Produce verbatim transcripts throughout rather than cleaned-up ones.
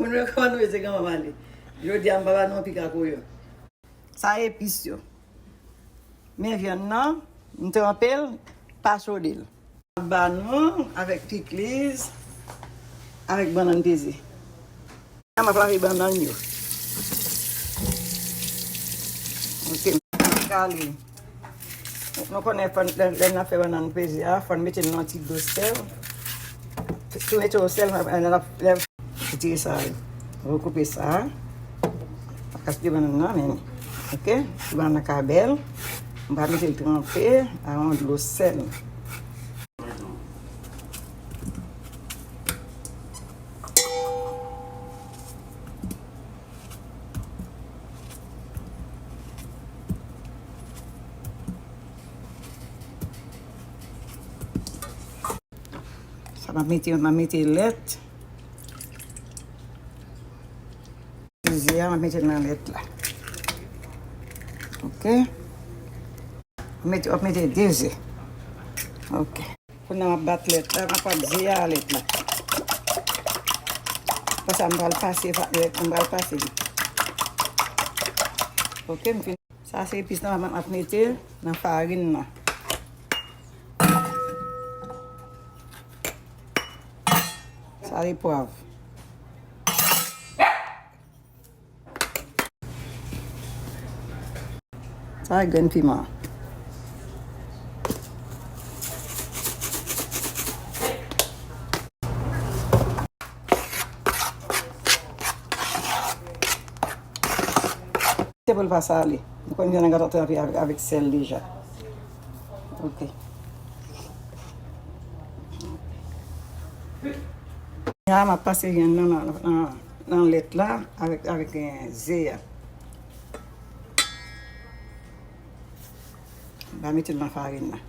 Nou kòmanse granmanman li. Jodi a, m pa ba nou pika koyo. Sa epis yo. Men vyann nan, m tranpe l, pa chode l. Ba nou avèk pikliz, avèk bannann peze. M ap lave bannann yo. Ok, m ap kale. Nou konnen fò n, lè, lè n ap fè bannann peze a, fò n mete l nan ti dlo sèl. Si w mete w sèl, l ap, l ap, l ap retire sa yo. Rekoupe sa. Pa kase bannann nan, men, ok? Ti bannann nan ka bèl. M va mete l tranpe a yon dlo sèl. Sa m ap mete, m ap mete lèt. Ze a, m ap mete nan lèt la. Ok. M ap mete, m ap mete de ze. Ok. Kounye a m ap bat lèt la, m ap bat ze a a lèt la. Apre sa, m pral pase fa-, lèt, m pral pase li. Ok, m fin. Sa se epis nan m ap mete nan farin nan. Sa se pwav. Sa se grenn piman. Se pou l pa sale. Nou konn vyann nan gentan tranpe avèk, avèk sèl deja. Ok. La, m ap pase vyann nan nan, nan, nan lèt la avèk, avèk, eh, ze a. M va mete l nan farin nan.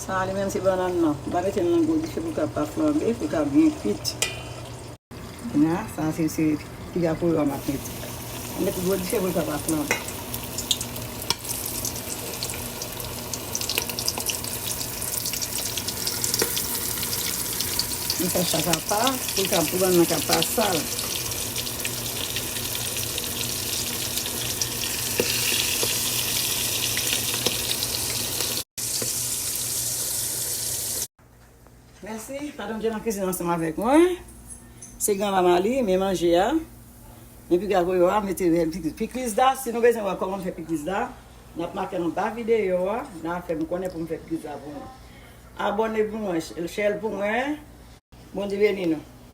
Sa a li menm se bannann nan. M pa mete l nan gwo dife pou l ka pa flanbe, pou l ka byen kwit. Kounye a, sa se, se piga pou yo m ap mete. M mete gwo dife pou l pa flanbe. M fè sa pa pa, pou l ka, pou bannann nan ka pa sal. Mèsi, pa bliye nan kizin ansanm avèk mwen. Se granmanman li, men manje a. Men piga koyo a, mete pikliz. Pikliz la, si nou bezwen wè kòman m fè pikliz la, n ap make anba videyo a, n a fè m konnen pou m fè pikliz la pou nou. Abòne pou mwen, share l pou mwen. Bondye beni nou.